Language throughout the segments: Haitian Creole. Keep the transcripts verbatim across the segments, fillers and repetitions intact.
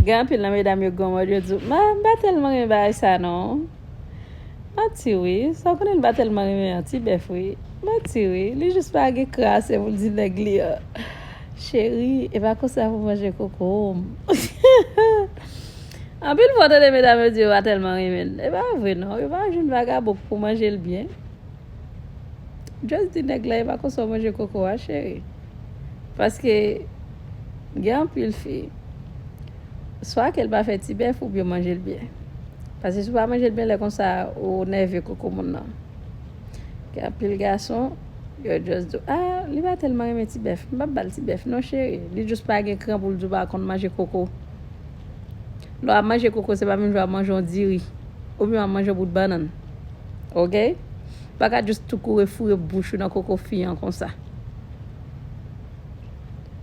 Gen anpil nan medam yo granmòd, yo di w, "Ma, m pa tèlman renmen bagay sa non." Manti wi, sa w konnen l pa tèlman renmen an ti bèf wi. Manti wi, li jis pa gen kran ase pou l di nèg li an, "Cheri, e pa konsa pou manje koko m." Anpil fwa w tande medam yo di yo pa tèlman renmen l. E pa vre non, yo pa jwenn vagabon pou manje l byen. Just di nèg la e pa konsa w manje koko a, cheri. Paske gen anpil fi, swa ke l pa fè ti bèf oubyen w manje l byen. Paske si w pa manje l byen, lè konsa ou nève koko moun nan. Gen anpil gason, yo just di w, "Ah, li pa tèlman renmen ti bèf, m p ap ba l ti bèf non, cheri." Li just pa gen kran pou l di w pa konn manje koko. Lè w ap manje koko, se pa menm jan w ap manje yon diri oubyen w ap manje yon bout bannann. Oke? Pa ka just tou kouri foure bouch ou nan koko fi an konsa.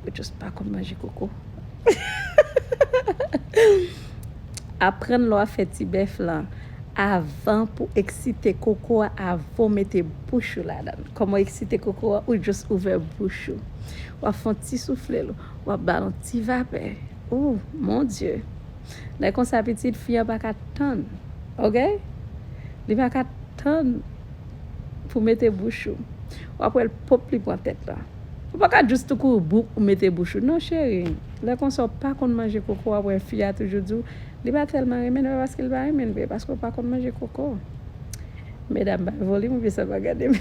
Ou just pa konn manje koko. Aprann lè w ap fè ti bèf lan avan pou eksite koko a, avan w mete bouch ou ladan l. Kòman w eksite koko a? Ou just ouvè bouch ou. W ap fè yon ti soufle l, w ap ba l yon ti vapè. Oh, mon Dieu. Lè konsa, pitit fi an pa ka tann. Oke? Li pa ka tann pou mete bouch ou. W ap wè l pop li pran tèt la. Ou pa ka just tou kouri boup ou mete bouch ou. Non, cheri. Lè konsa, w pa konn manje koko, w ap wè fi a toujou di w, li pa tèlman renmen l, men paske l pa renmen l vre, paske w pa konn manje koko. Medam, bay volim oubyen sa pa gade m.